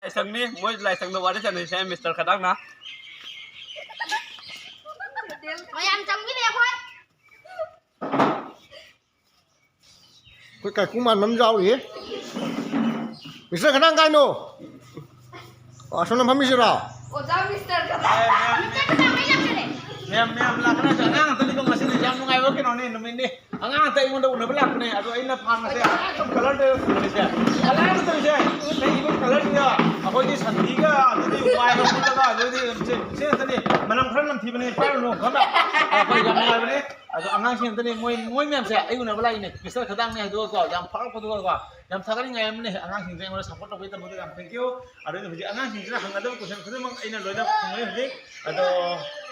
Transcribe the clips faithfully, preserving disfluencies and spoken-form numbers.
ꯂꯥꯏꯁꯪꯅꯤ, ꯃꯣꯏ ꯂꯥꯏꯁꯪꯗ ꯋꯥꯔꯤ ꯁꯥꯟꯅꯔꯤꯁꯦ ꯃꯤꯁꯇꯔ ꯈꯗꯥꯡꯅ꯫ ꯃꯌꯥꯝ ꯆꯪꯕꯤꯔꯦ ꯑꯩꯈꯣꯏ꯫ ꯑꯩꯈꯣꯏ ꯀꯥꯏꯀꯨ ꯃꯥꯟꯕ ꯑꯃ ꯌꯥꯎꯔꯤꯌꯦ꯫ ꯃꯤꯁꯇꯔ ꯈꯗꯥꯡ ꯀꯥꯏꯅꯣ? ꯑꯣ, ꯑꯁꯣꯝꯗ ꯐꯝꯃꯤꯁꯤꯔꯣ? ꯑꯣꯖꯥ ꯃꯤꯁꯇꯔ ꯈꯗꯥꯡ꯫ ꯃꯤꯁꯇꯔ ꯈꯗꯥꯡ, ꯃꯩ ꯂꯥꯛꯇꯔꯦ꯫ ꯃꯌꯥꯝ, ꯃꯌꯥꯝ ꯂꯥꯛꯀꯅꯤ꯫ ꯑꯉꯥꯡ ꯉꯥꯛꯇꯅꯤꯀꯣ ꯉꯁꯤꯗꯤ꯫ ꯌꯥꯝ ꯅꯨꯡꯉꯥꯏꯕ ꯀꯩꯅꯣꯅꯦ, ꯅꯨꯃꯤꯠꯅꯤ꯫ ꯑꯉꯥꯡ ꯑꯇꯩ ꯑꯩꯉꯣꯟꯗ ꯎꯅꯕ ꯂꯥꯛꯄꯅꯦ, ꯑꯗꯣ ꯑꯩꯅ ꯐꯥꯔꯃꯥꯁꯤ ꯑꯁꯨꯝ ꯀꯂꯔꯗ ꯎꯅꯔꯤꯁꯦ꯫ ꯀꯂꯔꯗ ꯇꯧꯔꯤꯁꯦ, ꯅꯪ ꯏꯕ ꯀꯂꯔꯁꯤꯒ ꯑꯩꯈꯣꯏꯒꯤ ꯁꯟꯊꯤꯒ ꯑꯗꯨꯗꯤ ꯋꯥꯏꯒ ꯄꯨꯜꯂꯒ ꯑꯗꯨꯗꯤ ꯁꯤ, ꯁꯤ ꯉꯥꯛꯇꯅꯤ꯫ ꯃꯅꯝ ꯈꯔ ꯅꯝꯊꯤꯕꯅꯦ, ꯄꯥꯏꯔꯨꯅꯨ, ꯈꯪꯕ꯭ꯔꯥ? ꯑꯩꯈꯣꯏ ꯌꯥꯝ ꯅꯨꯡꯉꯥꯏꯕꯅꯦ꯫ ꯑꯗꯣ ꯑꯉꯥꯡꯁꯤꯡ ꯑꯝꯇꯅꯦ, ꯃꯣꯏ, ꯃꯣꯏ ꯃꯌꯥꯝꯁꯦ ꯑꯩ ꯎꯅꯕ ꯂꯥꯛꯏꯅꯦ꯫ ꯃꯤꯁꯇꯔ ꯈꯗꯥꯡꯅꯦ ꯑꯗꯨꯒꯀꯣ, ꯌꯥꯝ ꯐꯥꯎꯔꯛꯄꯗꯨꯒꯀꯣ, ꯌꯥꯝ ꯊꯥꯒꯠꯅꯤꯡꯉꯥꯏ ꯑꯃꯅꯦ꯫ ꯑꯉꯥꯡꯁꯤꯡꯁꯦ ꯑꯩꯉꯣꯟꯗ ꯁꯞꯄꯣꯔꯠ ꯇꯧꯕꯒꯤꯗꯃꯛꯇ ꯌꯥꯝ thank you꯫ ꯑꯗꯨꯅ ꯍꯧꯖꯤꯛ ꯑꯉꯥꯡꯁꯤꯡꯁꯤꯅ ꯍꯪꯒꯗꯕ ꯀꯣꯏꯁꯟ ꯈꯨꯗꯤꯡꯃꯛ ꯑꯩꯅ ꯂꯣꯏꯅ ꯈꯨꯝꯒꯅꯤ ꯍꯧꯖꯤꯛ꯫ ꯑꯗꯣ,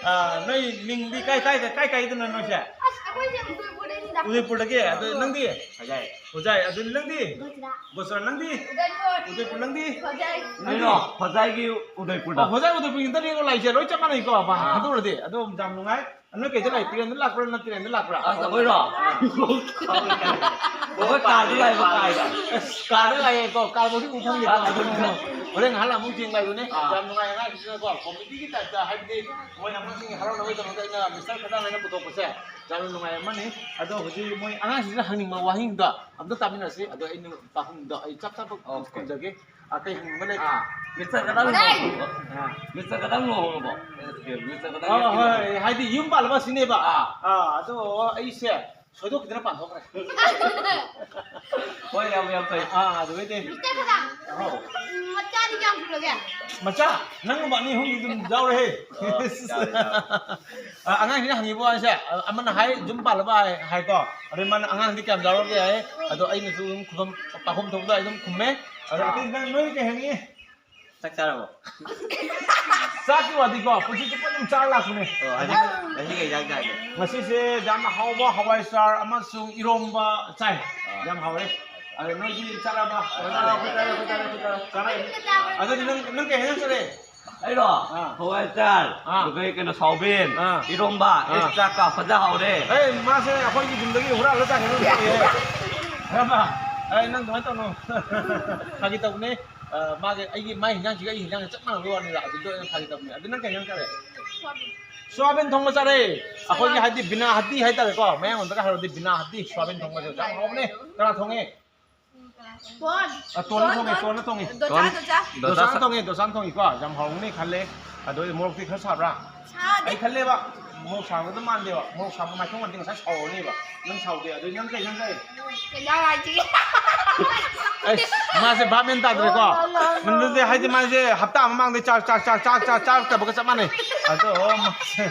ꯑ, ꯅꯣꯏ ꯃꯤꯡꯗꯤ ꯀꯥꯏ, ꯀꯥꯏ, ꯀꯥꯏ, ꯀꯥꯏꯗꯅꯣ ꯅꯣꯏꯁꯦ? ꯑꯁ, ꯑꯩꯈꯣꯏꯁꯦ ꯎꯗꯣꯏꯄꯨꯔꯗꯩꯅꯤꯗ꯫ ꯎꯗꯣꯏꯄꯨꯔꯗꯒꯤ? ꯑꯗꯨ ꯅꯪꯗꯤ? ꯍꯣꯖꯥꯏ꯫ ꯍꯣꯖꯥꯏ꯫ ꯑꯗꯨ ꯅꯪꯗꯤ? ꯒꯣꯆꯔꯥ꯫ ꯒꯣꯆꯔꯥ, ꯅꯪꯗꯤ? ꯎꯗꯣꯏꯄꯨꯔ꯫ ꯎꯗꯣꯏꯄꯨꯔ, ꯅꯪꯗꯤ? ꯍꯣꯖꯥꯏ꯫ ꯅꯪꯗꯤ? ꯑꯩꯔꯣ? ꯍꯣꯖꯥꯏꯒꯤ ꯎꯗꯣꯏꯄꯨꯔꯗ꯫ ꯑꯣ, ꯍꯣꯖꯥꯏ ꯎꯗꯣꯏꯄꯨꯔꯒꯤ ꯏꯟꯇꯔꯅꯦꯠꯀꯣ ꯂꯥꯛꯏꯁꯦ ꯂꯣꯏ ꯆꯞ ꯃꯥꯟꯅꯩꯀꯣ, ꯑꯥ꯫ ꯑꯗꯨ ꯑꯣꯏꯔꯗꯤ꯫ ꯑꯗꯣ ꯌꯥꯝ ꯅꯨꯡꯉꯥꯏ꯫ ꯅꯣꯏ ꯀꯩꯗ ꯂꯥꯛꯏ? ꯇ꯭ꯔꯦꯟꯗ ꯂꯥꯛꯄ꯭ꯔꯥ, ꯅꯠꯇ꯭ꯔꯒ ꯇ꯭ꯔꯦꯟꯗ ꯂꯥꯛꯄ꯭ꯔꯥ? ꯑꯁ, ꯑꯩꯈꯣꯏꯔꯣ? ꯑꯥ꯫ ꯑꯩꯈꯣꯏ ꯀꯥꯔꯗ ꯂꯥꯛꯏꯕ, ꯀꯥꯔꯗ꯫ ꯑꯁ, ꯀꯥꯔꯗ ꯂꯥꯛꯑꯦꯀꯣ, ꯀꯥꯔꯗ ꯃꯁꯤꯡ ꯎ ꯐꯪꯗꯦꯀꯣ꯫ ꯀꯥꯔꯗ ꯎ ꯐꯪꯗꯦ꯫ ꯍꯣꯔꯦꯟ ꯉꯥꯏꯍꯥꯛ ꯑꯃꯨꯛ ꯌꯦꯡ ꯂꯥꯛꯏꯕꯅꯦ꯫ ꯑꯥ꯫ ꯌꯥꯝ ꯅꯨꯡꯉꯥꯏ ꯑꯉꯥꯡꯁꯤꯡꯁꯤꯅꯀꯣ, ꯀꯣꯃꯦꯗꯤꯒꯤ ꯇꯥꯏꯞꯇ, ꯍꯥꯏꯕꯗꯤ ꯃꯣꯏ ꯑꯉꯥꯡꯁꯤꯡꯒꯤ ꯍꯔꯥꯎꯅꯕꯒꯤꯗꯃꯛꯇ ꯑꯩꯅ ꯃꯤꯁꯇꯔ ꯈꯗꯥꯡ ꯍꯥꯏꯅ ꯄꯨꯊꯣꯛꯄꯁꯦ ꯌꯥꯝꯅ ꯅꯨꯡꯉꯥꯏ ꯑꯃꯅꯤ꯫ ꯑꯗꯣ ꯍꯧꯖꯤꯛ ꯃꯣꯏ ꯑꯉꯥꯡꯁꯤꯡꯁꯤꯅ ꯍꯪꯅꯤꯡꯕ ꯋꯥꯍꯪꯗꯣ ꯑꯝꯇ ꯇꯥꯃꯤꯟꯅꯁꯤ꯫ ꯑꯗꯣ ꯑꯩꯅ ꯄꯥꯎꯈꯨꯝꯗꯣ ꯑꯩ ꯆꯞ ꯆꯥꯕ ꯑꯣꯀꯦ꯫ ꯈꯨꯝꯖꯒꯦ꯫ ꯑ, ꯀꯩ ꯍꯪꯅꯤꯡꯕ ꯂꯩ? ꯑꯥ, ꯃꯤꯁꯇꯔ ꯈꯗꯥꯡ ꯍꯣꯏ꯫ ꯂꯨꯍꯣꯡꯉꯕꯣ? ꯑꯥ꯫ ꯃꯤꯁꯇꯔ ꯈꯗꯥꯡ ꯂꯨꯍꯣꯡꯉꯕꯣ? ꯃꯤꯁꯇꯔ ꯈꯗꯥꯡ ꯑꯥ, ꯂꯨꯍꯣꯡꯉꯕꯣ? ꯍꯣꯏ, ꯍꯣꯏ, ꯍꯥꯏꯗꯤ ꯌꯨꯝ ꯄꯥꯜꯂꯕ ꯁꯤꯅꯦꯕ꯫ ꯑꯥ꯫ ꯑꯥ, ꯑꯗꯣ ꯑꯩꯁꯦ ꯁꯣꯏꯗꯣꯛꯈꯤꯗꯅ ꯄꯥꯟꯊꯣꯛꯈ꯭ꯔꯦ꯫ ꯍꯣꯏ, ꯌꯥꯝ, ꯌꯥꯝ ꯐꯩ꯫ ꯑꯥ, ꯑꯗꯨꯒꯩꯗꯤ꯫ ꯃꯤꯁꯇꯔ ꯈꯗꯥꯡ꯫ ꯑꯧ꯫ ꯎꯝ, ꯃꯆꯥꯗꯤ ꯀꯌꯥꯝ ꯁꯨꯔꯒꯦ? ꯃꯆꯥ? ꯅꯪꯒꯨꯝꯕ ꯑꯅꯤ ꯑꯍꯨꯝꯗꯤ ꯑꯗꯨꯝ ꯌꯥꯎꯔꯦꯍꯦ꯫ ꯑꯣ, ꯌꯥꯎꯔꯦ, ꯌꯥꯎꯔꯦ꯫ ꯑ, ꯑꯉꯥꯡꯁꯤꯅ ꯍꯪꯉꯤꯕ ꯋꯥꯁꯦ, ꯑ, ꯑꯃꯅ ꯍꯥꯏ, "ꯌꯨꯝ ꯄꯥꯜꯂꯕ?" ꯍꯥꯏ, ꯍꯥꯏꯀꯣ꯫ ꯑꯗꯩ ꯃꯥꯅ, "ꯑꯉꯥꯡꯗꯤ ꯀꯌꯥꯝ ꯌꯥꯎꯔꯒꯦ?" ꯍꯥꯏ꯫ ꯑꯗꯣ ꯑꯩꯅꯁꯨ ꯑꯗꯨꯝ ꯈꯨꯕꯝ, ꯄꯥꯈꯨꯝ ꯊꯣꯛꯄꯗꯣ ꯑꯩ ꯑꯗꯨꯝ ꯈꯨꯝꯃꯦ꯫ ꯑꯗꯣ ꯑꯥ꯫ ꯑꯇꯩ ꯅꯪ, ꯅꯣꯏ ꯀꯩ ꯍꯪꯉꯤ? ꯆꯥꯛ ꯆꯥꯔꯕꯣ? ꯆꯥꯛꯀꯤ ꯋꯥꯗꯤꯀꯣ, ꯄꯨꯟꯁꯤ ꯆꯨꯞꯄ ꯑꯗꯨꯝ ꯆꯥꯔ ꯂꯥꯛꯄꯅꯦ꯫ ꯑꯣ, ꯉꯁꯤ, ꯉꯁꯤ ꯀꯩ ꯏꯟꯖꯥꯡ ꯆꯥꯒꯦ? ꯉꯁꯤꯁꯦ ꯌꯥꯝꯅ ꯍꯥꯎꯕ ꯍꯋꯥꯏ ꯆꯥꯔ ꯑꯃꯁꯨꯡ ꯏꯔꯣꯝꯕ ꯆꯥꯏ꯫ ꯑꯥ꯫ ꯌꯥꯝ ꯍꯥꯎꯔꯦ꯫ ꯑꯗꯣ ꯅꯣꯏꯗꯤ ꯆꯥꯔꯕ? ꯑꯥ, ꯆꯥꯔꯦ, ꯑꯩꯈꯣꯏ ꯆꯥꯔꯦ, ꯑꯩꯈꯣꯏ ꯆꯥꯔꯦ, ꯑꯩꯈꯣꯏ ꯆꯥꯔꯦ꯫ ꯆꯥꯔꯦ꯫ ꯑꯗꯨꯗꯤ ꯅꯪ, ꯅꯪ ꯀꯩ ꯍꯦꯟꯖꯥꯡ ꯆꯥꯔꯦ? ꯑꯩꯔꯣ? ꯑꯥ꯫ ꯍꯋꯥꯏ ꯆꯥꯔ, ꯑꯥ꯫ ꯑꯗꯨꯒ ꯀꯩꯅꯣ, ꯁꯥꯎꯕꯤꯟ, ꯑꯥ꯫ ꯏꯔꯣꯝꯕ, ꯑꯥ꯫ ꯑꯦ, ꯆꯥꯛꯀ ꯐꯖ ꯍꯥꯎꯔꯦ꯫ ꯑꯦ, ꯃꯥꯁꯦ ꯑꯩꯈꯣꯏꯒꯤ ꯌꯨꯝꯗꯒꯤ ꯍꯨꯔꯥꯜꯂ ꯆꯥꯈꯤꯕ ꯑꯃ ꯇꯧꯋꯦ꯫ ꯈꯪꯉꯕ? ꯑꯦ, ꯅꯪ ꯑꯗꯨꯃꯥꯏꯅ ꯇꯧꯅꯨ꯫ ꯐꯥꯒꯤ ꯇꯧꯕꯅꯦ꯫ ꯑ, ꯃꯥꯒꯤ, ꯑꯩꯒꯤ, ꯃꯥꯏ ꯍꯤꯟꯖꯥꯡꯁꯤꯒ ꯑꯩꯒꯤ ꯍꯤꯟꯖꯥꯡꯁꯦ ꯆꯞ ꯃꯥꯟꯅꯕ ꯋꯥꯅꯤꯗ꯫ ꯑꯗꯨꯗ ꯑꯩꯅ ꯐꯥꯒꯤ ꯇꯧꯕꯅꯦ꯫ ꯑꯗꯨ ꯅꯪ ꯀꯩ ꯍꯤꯟꯖꯥꯡ ꯆꯥꯔꯦ? ꯁꯣꯌꯥꯕꯤꯟ ꯊꯣꯡꯕ ꯆꯥꯔꯦ꯫ ꯑꯩꯈꯣꯏꯒꯤ ꯍꯥꯏꯗꯤ ꯕꯤꯅꯥ ꯍꯠꯇꯤ ꯍꯥꯏꯇꯥꯔꯦꯀꯣ, ꯃꯌꯥꯡꯂꯣꯟꯗꯒ ꯍꯥꯏꯔꯨꯔꯗꯤ ꯕꯤꯅꯥ ꯍꯠꯇꯤ, ꯁꯣꯌꯥꯕꯤꯟ ꯊꯣꯡꯕꯁꯦ ꯌꯥꯝ ꯍꯥꯎꯕꯅꯦ꯫ ꯀꯅꯥ ꯊꯣꯡꯉꯦ? ꯇꯣꯟ꯫ ꯑ, ꯇꯣꯟꯅ ꯊꯣꯡꯉꯦ, ꯇꯣꯟ꯫ ꯇꯣꯟꯅ ꯊꯣꯡꯉꯦ꯫ ꯗꯣꯁꯥ, ꯇꯣꯟ꯫ ꯗꯣꯁꯥ꯫ ꯗꯣꯁꯥꯅ ꯊꯣꯡꯉꯦ, ꯗꯣꯁꯥꯅ ꯊꯣꯡꯉꯤꯀꯣ꯫ ꯌꯥꯝ ꯍꯥꯎꯕꯅꯦ ꯈꯜꯂꯦ꯫ ꯑꯗꯣ ꯃꯣꯔꯣꯛꯇꯤ ꯈꯔ ꯁꯥꯕ꯭ꯔꯥ? ꯁꯥꯗꯦ꯫ ꯑꯩ ꯈꯜꯂꯦꯕ, ꯃꯣꯔꯣꯛ ꯁꯥꯕꯗꯣ ꯃꯥꯟꯗꯦꯕ꯫ ꯃꯣꯔꯣꯛ ꯁꯥꯕ ꯃꯥꯏꯊꯣꯡ ꯃꯥꯟꯗꯦ, ꯉꯁꯥꯏ ꯁꯥꯎꯔꯅꯦꯕ꯫ ꯅꯪ ꯁꯥꯎꯗꯦ꯫ ꯑꯗꯨ ꯅꯪ ꯀꯩ ꯏꯟꯖꯥꯡ ꯆꯥꯏ? ꯀꯩ ꯏꯟꯖꯥꯡ ꯍꯥꯏꯁꯤ? ꯑꯩꯁ, ꯃꯥꯁꯦ ꯚꯥꯞ ꯃꯦꯟ ꯇꯥꯗ꯭ꯔꯦꯀꯣ꯫ ꯑꯣ, ꯑꯣ, ꯑꯣ꯫ ꯑꯗꯨꯗꯤ ꯍꯥꯏꯗꯤ ꯃꯥꯁꯦ ꯍꯞꯇꯥ ꯑꯃ ꯃꯃꯥꯡꯗꯩ ꯆꯥꯛ, ꯆꯥꯛ, ꯆꯥꯛ, ꯆꯥꯛ, ꯆꯥꯛ ꯆꯥꯔꯛꯇꯕꯒ ꯆꯞ ꯃꯥꯟꯅꯩ꯫ ꯑꯗꯣ ꯃꯥꯁꯦ,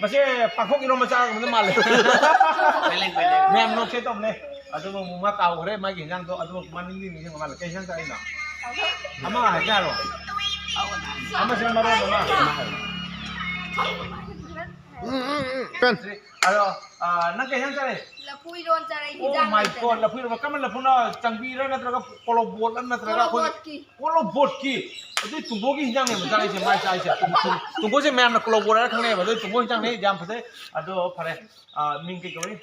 ꯃꯁꯦ ꯄꯥꯡꯈꯣꯛ ꯏꯔꯣꯝꯕ ꯆꯥꯔꯝꯒꯗꯧ ꯃꯥꯜꯂꯦ꯫ ꯄꯦꯂꯦꯡ, ꯄꯦꯂꯦꯡ꯫ ꯃꯌꯥꯝ ꯅꯣꯛꯁꯦ ꯇꯧꯕꯅꯦ꯫ ꯑꯗꯨꯒ ꯑꯃꯨꯛ ꯃꯥ ꯀꯥꯎꯈ꯭ꯔꯦ ꯃꯥꯒꯤ ꯍꯤꯟꯖꯥꯡꯗꯣ꯫ ꯑꯗꯨꯒ ꯃꯥ ꯅꯤꯡꯗꯤ ꯅꯤꯡꯁꯤꯡꯕ ꯃꯥꯜꯂꯦ꯫ ꯀꯩ ꯍꯤꯟꯖꯥꯡ ꯆꯥꯔꯤꯅꯣ? ꯑꯃ ꯍꯥꯏꯒꯦ ꯍꯥꯏꯔꯣ? ꯑꯃꯁꯤꯅ ꯃꯔꯣꯟ ꯑꯃ꯫ ꯎꯝ, ꯎꯝ, ꯎꯝ꯫ ꯑꯗꯣ, ꯑ, ꯅꯪ ꯀꯩ ꯍꯤꯟꯖꯥꯡ ꯆꯥꯔꯦ? ꯂꯐꯨ ꯏꯔꯣꯟ ꯆꯥꯔꯦ, Oh ꯍꯤꯟꯖꯥꯡ my ꯂꯩꯇꯅ꯫ God, ꯂꯐꯨ ꯏꯔꯣꯟꯕ ꯀꯔꯝꯕ ꯂꯐꯨꯅꯣ? ꯆꯪꯕꯤꯔ ꯅꯠꯇ꯭ꯔꯒ ꯀꯣꯂꯣꯕꯣꯠꯂ ꯅꯠꯇ꯭ꯔꯒ ꯑꯩꯈꯣꯏꯒꯤ ꯀꯣꯂꯣꯕꯣꯠꯀꯤ꯫ ꯀꯣꯂꯣꯕꯣꯠꯀꯤ? ꯑꯗꯨꯗꯤ ꯇꯨꯡꯒꯣꯒꯤ ꯍꯤꯟꯖꯥꯡꯅꯦꯕ ꯆꯥꯔꯤꯁꯦ, ꯃꯥꯏ ꯆꯥꯔꯤꯁꯦ꯫ ꯇꯨꯡ-, ꯇꯨꯡ-, ꯇꯨꯡꯒꯣꯁꯦ ꯃꯌꯥꯝꯅ ꯀꯣꯂꯣꯕꯣꯠ ꯍꯥꯏꯔ ꯈꯪꯅꯩꯌꯦꯕ꯫ ꯑꯗꯨꯗꯤ ꯇꯨꯡꯒꯣ ꯍꯤꯟꯖꯥꯡꯅꯦ, ꯌꯥꯝ ꯐꯖꯩ꯫ ꯑꯗꯣ ꯐꯔꯦ, ꯑ, ꯃꯤꯡ ꯀꯩ ꯀꯧꯏ?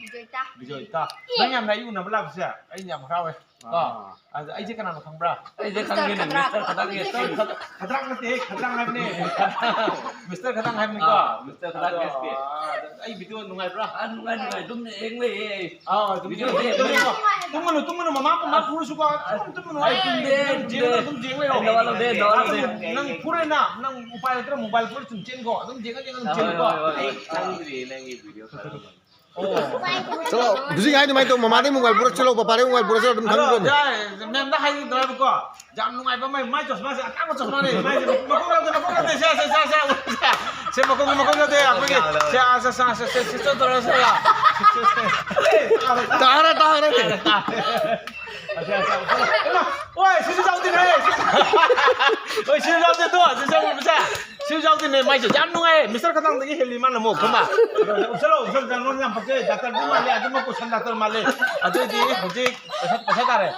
ꯕꯤꯖꯣꯏꯇꯥ꯫ ꯕꯤꯖꯣꯏꯇꯥ꯫ ꯅꯪ ꯌꯥꯝꯅ ꯑꯩ ꯎꯅꯕ ꯂꯥꯛꯄꯁꯦ ꯑꯩ ꯌꯥꯝ ꯍꯔꯥꯎꯋꯦ꯫ ꯀꯣ? ꯑꯥ꯫ ꯑꯗ ꯑꯩꯁꯦ ꯀꯅꯥꯅꯣ ꯈꯪꯕ꯭ꯔꯥ? ꯑꯩꯁꯦ ꯈꯪꯉꯦꯅꯦ, Mister ꯈꯗ꯭ꯔꯥꯛ꯫ Mister ꯈꯗ꯭ꯔꯥꯛ, ꯈꯗ꯭ꯔꯥꯛ ꯅꯠꯇꯦꯍꯦ, ꯈꯗ꯭ꯔꯥꯛ ꯍꯥꯏꯕꯅꯦ꯫ Mister ꯈꯗ꯭ꯔꯥꯛ ꯍꯥꯏꯕꯅꯤꯀꯣ꯫ ꯑꯥ, Mister ꯈꯗ꯭ꯔꯥꯛ ꯑꯗꯣ, ꯃꯦꯁꯀꯤ꯫ ꯑꯥ, ꯑꯩ video ꯅꯨꯡꯉꯥꯏꯕ꯭ꯔꯥ? ꯑꯥ, ꯅꯨꯡꯉꯥꯏ, ꯅꯨꯡꯉꯥꯏ, ꯑꯗꯨꯝ ꯌꯦꯡ ꯂꯩꯌꯦ ꯑꯩ꯫ ꯑꯥ, ꯑꯗꯨꯝ video ꯌꯦꯡ ꯌꯦꯡ ꯂꯩꯌꯦ꯫ ꯂꯩꯌꯦ꯫ ꯇꯨꯝꯒꯅꯨ, ꯇꯨꯝꯒꯅꯨ, ꯃꯃꯥ ꯄꯥꯕꯨꯡ ꯐꯨꯔꯁꯨꯀꯣ꯫ ꯇꯨꯝꯒꯅꯨ, ꯇꯨꯝꯒꯅꯨ, ꯑꯩ ꯑꯩ ꯇꯨꯝꯗꯦ, ꯅꯪ ꯇꯨꯝꯗꯦ꯫ ꯌꯦꯡꯉꯒ ꯑꯗꯨꯝ ꯌꯦꯡ ꯂꯩꯔꯣ꯫ ꯑꯩ ꯅꯋꯥ ꯂꯧꯗꯦ, ꯅꯋꯥ ꯂꯧꯗꯦ꯫ ꯅꯪ ꯐꯨꯔꯦꯅ, ꯅꯪ ꯎꯄꯥꯏ ꯂꯩꯇ꯭ꯔ mobile ꯐꯨꯔ ꯁꯨꯝ ꯆꯦꯟꯀꯣ꯫ ꯑꯗꯨꯝ ꯌꯦꯡꯉ ꯌꯦꯡꯉ ꯑꯗꯨꯝ ꯍꯣꯏ, ꯆꯦꯟꯀꯣ꯫ ꯍꯣꯏ, ꯍꯣꯏ, ꯍꯣꯏ꯫ ꯑꯩ ꯈꯪꯗ꯭ꯔꯤꯌꯦ ꯅꯪꯒꯤ video ꯀꯔꯝꯕꯅꯣ꯫ ꯑꯣ꯫ ꯆꯠꯂꯣ, ꯍꯧꯖꯤꯛ ꯍꯥꯏ ꯑꯗꯨꯃꯥꯏꯅ ꯇꯧ, ꯃꯃꯥꯗꯩ mobile ꯄꯨꯔ ꯆꯠꯂꯣ, ꯄꯄꯥꯗꯩ mobile ꯄꯨꯔ ꯆꯠꯂꯣ, ꯑꯗꯨꯝ ꯑꯗꯣ, ꯈꯪꯒꯅꯤ꯫ ꯌꯥꯏ, ꯃꯦꯝꯗ ꯍꯥꯏꯒꯦ ꯇꯧꯋꯦꯕꯀꯣ, ꯌꯥꯝ ꯅꯨꯡꯉꯥꯏꯕ ꯃꯥꯏ, ꯃꯥꯏ ꯆꯁꯃꯥꯁꯦ ꯑꯇꯥꯡꯕ ꯆꯁꯃꯥꯅꯦ, ꯃꯥꯏꯁꯦ ꯃꯀꯣꯛ ꯌꯥꯎꯗꯦ, ꯃꯀꯣꯛ ꯌꯥꯎꯗꯦ, ꯁꯦ, ꯁꯦ, ꯁꯦ, ꯁꯦ, ꯁꯦ, ꯃꯀꯣꯛ, ꯃꯀꯣꯛ ꯌꯥꯎꯗꯦ, ꯑꯩꯈꯣꯏꯒꯤ, ꯁꯦ, ꯑꯥ, ꯁꯦ, ꯁꯦ, ꯁꯦ, ꯁꯦ, ꯁꯦ, ꯁꯦ, ꯇꯧꯔ, ꯁꯦ, ꯁꯦ, ꯁꯦ, ꯁꯦ, ꯇꯥꯔꯦ, ꯇꯥꯔꯦ꯫ ꯇꯥꯔꯦ, ꯇꯥꯔꯦ꯫ ꯑꯁꯦ, ꯑꯁꯦ, ꯏꯃꯥ, ꯑꯣꯏ, ꯁꯤꯁꯨ ꯌꯥꯎꯗꯦꯅꯦ꯫ ꯑꯣꯏ, ꯁꯤꯁꯨ ꯌꯥꯎꯗꯦ, ꯇꯣ, ꯁꯤꯁꯨ ꯌꯥꯎꯗꯦ, ꯃꯆꯥ꯫ ꯁꯤꯁꯨ ꯌꯥꯎꯗꯦꯅꯦ, ꯃꯥꯏꯁꯦ ꯌꯥꯝ ꯅꯨꯡꯉꯥꯏꯌꯦ꯫ Mister ꯈꯇꯪꯗꯒꯤ ꯍꯦꯜꯂꯤ ꯃꯥꯅ ꯑꯃꯨꯛ, ꯈꯪꯕ? ꯎꯞꯁꯜꯂꯣ, ꯎꯞꯁꯜꯂꯣ, ꯅꯪꯉꯣꯟꯗ ꯌꯥꯝ ꯄꯛꯆꯩ꯫ Doctor ꯗꯤ ꯃꯥꯜꯂꯦ, ꯑꯗꯨꯃꯛ ꯀꯣꯏꯁꯟ doctor ꯃꯥꯜꯂꯦ꯫ ꯑꯗꯨꯑꯣꯏꯗꯤ ꯍꯧꯖꯤꯛ ꯄꯩꯁꯥ, ꯄꯩꯁꯥ ꯇꯥꯔꯦ꯫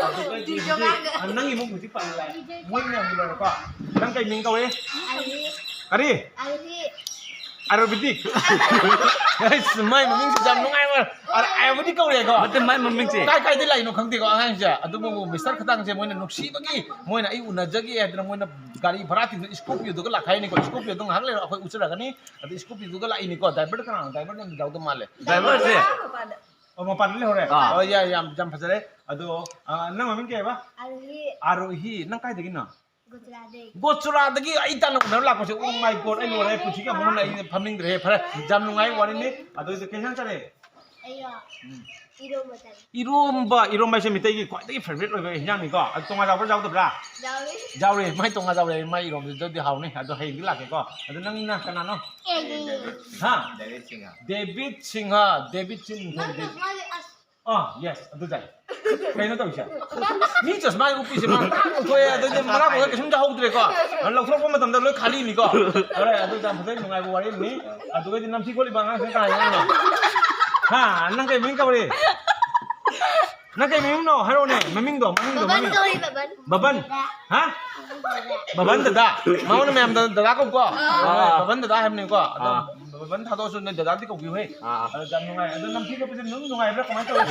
ꯑꯗꯨꯗꯤ ꯍꯧꯖꯤꯛ, ꯅꯪꯒꯤ ꯏꯃꯨꯡ ꯍꯧꯖꯤꯛ ꯄꯥꯜꯂꯦ꯫ ꯃꯣꯏ ꯃꯌꯥꯝꯒꯤ ꯂꯣꯏꯔꯦꯀꯣ꯫ ꯅꯪ ꯀꯩ ꯃꯤꯡ ꯀꯧꯏ? ꯑꯔꯤ꯫ ꯀꯔꯤ? ꯑꯔꯤ꯫ ꯑꯥꯌꯨꯔꯕꯦꯗꯤꯛ꯫ ꯑꯩꯁ, ꯃꯥꯏ ꯃꯃꯤꯡꯁꯤ ꯌꯥꯝ ꯅꯨꯡꯉꯥꯏꯕ꯫ ꯑꯥ, ꯑꯥꯌꯨꯔꯕꯦꯗꯤꯛ ꯀꯧꯔꯦꯀꯣ꯫ ꯅꯠꯇꯦ, ꯃꯥꯏ ꯃꯃꯤꯡꯁꯦ꯫ ꯀꯥꯏ ꯀꯥꯏꯗ ꯂꯥꯛꯏꯅꯣ ꯈꯪꯗꯦꯀꯣ ꯑꯉꯥꯡꯁꯦ꯫ ꯑꯗꯨꯕꯨ ꯃꯤꯁꯇꯔ ꯈꯇꯥꯡꯁꯦ ꯃꯣꯏꯅ ꯅꯨꯡꯁꯤꯕꯒꯤ, ꯃꯣꯏꯅ ꯑꯩ ꯎꯅꯖꯒꯦ ꯍꯥꯏꯗꯅ ꯃꯣꯏꯅ ꯒꯥꯔꯤ ꯚꯔꯥ ꯇꯤꯡꯗꯅ ꯁ꯭ꯀꯣꯔꯄꯤꯌꯣꯗꯨꯒ ꯂꯥꯛꯈꯥꯏꯅꯤꯀꯣ꯫ ꯁ꯭ꯀꯣꯔꯄꯤꯌꯣꯗꯣ ꯉꯥꯏꯍꯥꯛ ꯂꯩꯔ ꯑꯩꯈꯣꯏ ꯎꯠꯆꯔꯛꯀꯅꯤ꯫ ꯑꯗꯨ ꯁ꯭ꯀꯣꯔꯄꯤꯌꯣꯗꯨꯒ ꯂꯥꯛꯏꯅꯤꯀꯣ꯫ ꯗ꯭ꯔꯥꯏꯚꯔꯗ ꯀꯅꯥꯅꯣ? ꯗ꯭ꯔꯥꯏꯚꯔꯗꯤ ꯑꯝꯇ ꯌꯥꯎꯗ ꯃꯥꯜꯂꯦ꯫ ꯗ꯭ꯔꯥꯏꯚꯔꯁꯦ꯫ ꯑꯣ, ꯃꯄꯥꯟꯗ ꯂꯩꯍꯧꯔꯦ? ꯑꯥ꯫ ꯑꯣ, ꯌꯥꯏ, ꯌꯥꯝ, ꯌꯥꯝ ꯐꯖꯔꯦ꯫ ꯑꯗꯣ, ꯑ, ꯅꯪ ꯃꯃꯤꯡ ꯀꯩ ꯍꯥꯏꯕ? ꯑꯥꯔꯣꯍꯤ꯫ ꯑꯥꯔꯣꯍꯤ꯫ ꯅꯪ ꯀꯥꯏꯗꯒꯤꯅꯣ? ꯒꯨꯖꯔꯥꯠꯇꯒꯤ꯫ ꯒꯣꯆꯨꯔꯥꯗꯒꯤ ꯑꯩ ꯇꯥꯟꯅ ꯎꯅꯕ ꯂꯥꯛꯄꯁꯦ, oh my God, ꯑꯩ ꯂꯣꯏꯔꯦ, ꯑꯩ ꯄꯨꯟꯁꯤꯒꯤ ꯑꯃꯨꯛ ꯍꯟꯅ ꯑꯩ ꯐꯝꯅꯤꯡꯗ꯭ꯔꯦ꯫ ꯐꯔꯦ, ꯌꯥꯝ ꯅꯨꯡꯉꯥꯏ ꯋꯥꯔꯤꯅꯤ꯫ ꯑꯗꯨꯗꯤ ꯀꯩ ꯏꯟꯁꯥꯡ ꯆꯥꯔꯦ? ꯑꯩꯔꯣ? ꯎꯝ꯫ ꯏꯔꯣꯝꯕ ꯆꯥꯏ꯫ ꯏꯔꯣꯝꯕ, ꯏꯔꯣꯝꯕ ꯍꯥꯏꯁꯦ ꯃꯤꯇꯩꯒꯤ ꯈ꯭ꯋꯥꯏꯗꯒꯤ favourite ꯑꯣꯏꯕ ꯏꯟꯖꯥꯡꯅꯤꯀꯣ꯫ ꯑꯗꯨ ꯇꯣꯉꯥꯟ ꯌꯥꯎꯕ꯭ꯔꯥ ꯌꯥꯎꯗꯕ꯭ꯔꯥ? ꯌꯥꯎꯏ꯫ ꯌꯥꯎꯔꯦ, ꯃꯥꯏ ꯇꯣꯉꯥꯟ ꯌꯥꯎꯔꯦ, ꯃꯥꯏ ꯏꯔꯣꯝꯕꯗꯨꯗꯤ ꯍꯥꯎꯅꯤ꯫ ꯑꯗꯣ ꯍꯌꯦꯡꯗꯤ ꯂꯥꯛꯀꯦꯀꯣ꯫ ꯑꯗꯣ ꯅꯪꯅ ꯀꯅꯥꯅꯣ? ꯑꯦ, ꯗꯦꯕꯤꯠ꯫ ꯍꯥ? Debit Singh. Debit Singh, debit Singh. ꯅꯠꯇꯦ, ꯃꯥꯒꯤ ꯑꯁ ꯑꯥ, yes, ꯑꯗꯨ ꯆꯥꯏ꯫ ꯀꯩꯅꯣ ꯇꯧꯔꯤꯁꯦ? ꯃꯤ ꯆꯁꯃꯥꯒꯤ ꯎꯞꯄꯤꯁꯦ ꯃꯥ ꯇꯥꯛ ꯂꯧꯊꯣꯛꯑꯦ, ꯑꯗꯨꯗꯤ ꯃꯅꯥꯛ ꯃꯅꯥꯛ ꯀꯩꯁꯨꯝ ꯌꯥꯎꯍꯧꯗ꯭ꯔꯦꯀꯣ꯫ ꯂꯧꯊꯣꯔꯛꯄ ꯃꯇꯝꯗ ꯂꯣꯏ ꯈꯥꯂꯤꯅꯤꯀꯣ꯫ ꯐꯔꯦ, ꯑꯗꯨ ꯌꯥꯝ ꯐꯖꯩ, ꯅꯨꯡꯉꯥꯏꯕ ꯋꯥꯔꯤ ꯑꯃꯅꯤ꯫ ꯑꯗꯨꯒꯗꯤ ꯅꯝꯊꯤ ꯈꯣꯠꯂꯤꯕ ꯑꯉꯥꯡꯁꯤꯅ ꯀꯅꯥ ꯑꯉꯥꯡꯅꯣ? ꯍꯥ? ꯅꯪ ꯀꯩ ꯃꯤꯡ ꯀꯧꯔꯤ? ꯅꯪ ꯀꯩ ꯃꯤꯡꯅꯣ? ꯍꯥꯏꯔꯛꯑꯣꯅꯦ, ꯃꯃꯤꯡꯗꯣ, ꯃꯃꯤꯡꯗꯣ, ꯕꯕꯟ ꯃꯃꯤꯡ꯫ ꯀꯧꯏ, ꯕꯕꯟ꯫ ꯕꯕꯟ? ꯍꯥ? ꯕꯕꯟ ꯗꯗꯥ? ꯃꯉꯣꯟꯗ ꯃꯌꯥꯝ ꯗꯗꯥ ꯀꯧꯀꯣ? ꯑꯥ꯫ ꯕꯕꯟ ꯗꯗꯥ ꯍꯥꯏꯕꯅꯤꯀꯣ? ꯑꯗꯣ ꯑꯥ꯫ ꯕꯕꯟ ꯊꯥꯗꯣꯛꯑꯁꯨ ꯅꯣꯏ ꯗꯗꯥꯗꯤ ꯀꯧꯕꯤꯌꯨꯍꯦ꯫ ꯑꯥ꯫ ꯑꯗꯣ ꯌꯥꯝ ꯅꯨꯡꯉꯥꯏ꯫ ꯑꯗꯣ ꯅꯝꯊꯤ ꯈꯣꯠꯄꯁꯦ ꯑꯗꯨꯝ ꯅꯨꯡꯉꯥꯏꯕ꯭ꯔꯥ? ꯀꯃꯥꯏꯅ ꯇꯧꯏ?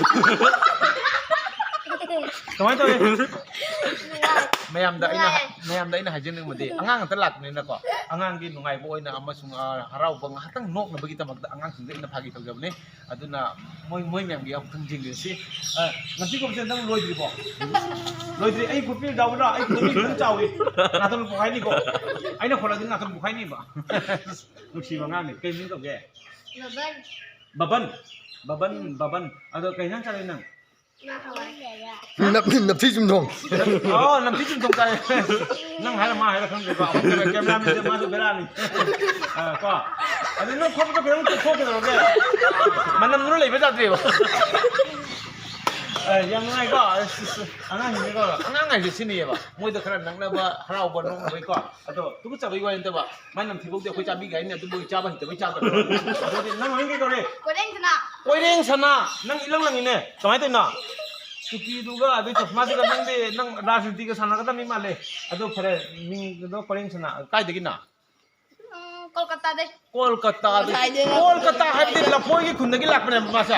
ꯀꯃꯥꯏꯅ ꯇꯧꯏ? ꯃꯌꯥꯝꯗ ꯑꯩꯅ ꯍꯥꯏ-, ꯅꯨꯡꯉꯥꯏ꯫ ꯃꯌꯥꯝꯗ ꯑꯩꯅ ꯍꯥꯏꯖꯅꯤꯡꯕꯗꯤ, ꯑꯉꯥꯡ ꯉꯥꯛꯇ ꯂꯥꯛꯄꯅꯤꯅꯀꯣ, ꯑꯉꯥꯡꯒꯤ ꯅꯨꯡꯉꯥꯏꯕ ꯑꯣꯏꯅ ꯑꯃꯁꯨꯡ, ꯑ, ꯍꯔꯥꯎꯕ ꯉꯥꯏꯍꯥꯛꯇꯪ ꯅꯣꯛꯅꯕꯒꯤꯗꯃꯛꯇ ꯑꯉꯥꯡꯁꯤꯡꯗ ꯑꯩꯅ ꯐꯥꯒꯤ ꯇꯧꯖꯕꯅꯤ꯫ ꯑꯗꯨꯅ ꯃꯣꯏ, ꯃꯣꯏ ꯃꯌꯥꯝꯒꯤ ꯑꯃꯨꯛꯇꯪ ꯌꯦꯡꯖꯁꯤ꯫ ꯑ, ꯅꯝꯊꯤ ꯈꯣꯠꯄꯁꯦ ꯅꯪ ꯂꯣꯏꯗ꯭ꯔꯤꯕꯣ? ꯂꯣꯏꯗ꯭ꯔꯤ꯫ ꯑꯩ ꯈꯨꯠꯄꯤ ꯌꯥꯎꯕ꯭ꯔꯥ? ꯑꯩ ꯈꯨꯠꯄꯤ ꯐꯖꯅ ꯆꯥꯎꯏ꯫ ꯅꯥꯇꯣꯟ ꯄꯣꯛꯈꯥꯏꯅꯤꯀꯣ꯫ ꯑꯩꯅ ꯈꯣꯠꯂꯗꯤ ꯅꯥꯇꯣꯟ ꯄꯣꯛꯈꯥꯏꯅꯤꯕ꯫ ꯅꯨꯡꯁꯤꯕ ꯑꯉꯥꯡꯅꯤ꯫ ꯀꯩ ꯃꯤꯡ ꯀꯧꯒꯦ? ꯕꯕꯟ꯫ ꯕꯕꯟ? ꯕꯕꯟ, ꯕꯕꯟ꯫ ꯑꯗꯣ ꯀꯩ ꯏꯟꯁꯥꯡ ꯆꯥꯔꯛꯏ ꯅꯪ? ꯉꯥ ꯍꯋꯥꯏ꯫ ꯅꯞ-, ꯅꯞꯊꯤ ꯆꯨꯝꯊꯣꯡ꯫ ꯑꯣ, ꯅꯝꯊꯤ ꯆꯨꯝꯊꯣꯡ ꯆꯥꯏ꯫ ꯅꯪ ꯍꯥꯏꯔ ꯃꯥ ꯍꯥꯏꯔ ꯈꯪꯗꯦꯀꯣ꯫ ꯑꯃꯨꯛ ꯀꯦꯃꯦꯔꯥꯃꯦꯟꯁꯦ ꯃꯥꯁꯨ ꯕꯦꯔꯥꯅꯤ꯫ ꯑ, ꯀꯣ꯫ ꯑꯗꯨ ꯅꯪ ꯈꯣꯠꯄꯗꯣ ꯈꯤꯇꯪ ꯇꯧꯊꯣꯛ ꯀꯩꯗꯧꯔꯒꯦ? ꯃꯅꯝꯗꯨꯅ ꯂꯩꯕ ꯌꯥꯗ꯭ꯔꯦꯕ꯫ ꯑ, ꯌꯥꯝ ꯅꯨꯡꯉꯥꯏꯀꯣ꯫ ꯑꯁ, ꯑꯁ, ꯑꯉꯥꯡꯁꯤꯡꯁꯦꯀꯣ, ꯑꯉꯥꯡ ꯍꯥꯏꯁꯦ ꯁꯤꯅꯦꯕ꯫ ꯃꯣꯏꯗ ꯈꯔ ꯅꯛꯅꯕ, ꯍꯔꯥꯎꯕ, ꯅꯣꯛꯅꯕꯩꯀꯣ꯫ ꯑꯗꯣ ꯇꯨꯀꯠꯆꯕꯩ ꯋꯥ ꯅꯠꯇꯕ, ꯃꯥꯏ ꯅꯝꯊꯤꯕꯧꯗꯤ ꯑꯩꯈꯣꯏ ꯆꯥꯕꯤꯒꯦ ꯍꯥꯏꯅꯤ, ꯑꯗꯨꯕꯨ ꯆꯥꯕ ꯍꯩꯇꯕꯩ ꯆꯥꯗꯕ꯫ ꯑꯗꯨꯗꯤ ꯅꯪ ꯃꯃꯤꯡ ꯀꯩ ꯀꯧꯔꯦ? ꯀꯣꯏꯔꯦꯡꯁꯅꯥ꯫ ꯀꯣꯏꯔꯦꯡꯁꯅꯥ, ꯅꯪ ꯏꯂꯪ ꯂꯪꯉꯤꯅꯦ꯫ ꯀꯃꯥꯏꯅ ꯇꯧꯔꯤꯅꯣ? ꯇꯨꯄꯤꯗꯨꯒ ꯑꯗꯩ ꯆꯁꯃꯥꯗꯨꯒ ꯅꯪꯗꯤ, ꯅꯪ ꯔꯥꯖꯅꯤꯇꯤꯒ ꯁꯥꯟꯅꯒꯗꯕ ꯃꯤ ꯃꯥꯜꯂꯦ꯫ ꯑꯗꯣ ꯐꯔꯦ, ꯃꯤꯡꯗꯣ ꯀꯣꯏꯔꯦꯡꯁꯅꯥ꯫ ꯀꯥꯏꯗꯒꯤꯅꯣ? ꯎꯝ, ꯀꯣꯜꯀꯇꯥꯗꯩ꯫ ꯀꯣꯜꯀꯇꯥꯗꯒꯤ꯫ ꯉꯁꯥꯏꯗꯩ ꯀꯣꯜꯀꯇꯥ ꯍꯥꯏꯕꯗꯤ ꯂꯐꯣꯏꯒꯤ ꯈꯨꯟꯗꯒꯤ ꯂꯥꯛꯄꯅꯦꯕ ꯃꯥꯁꯦ꯫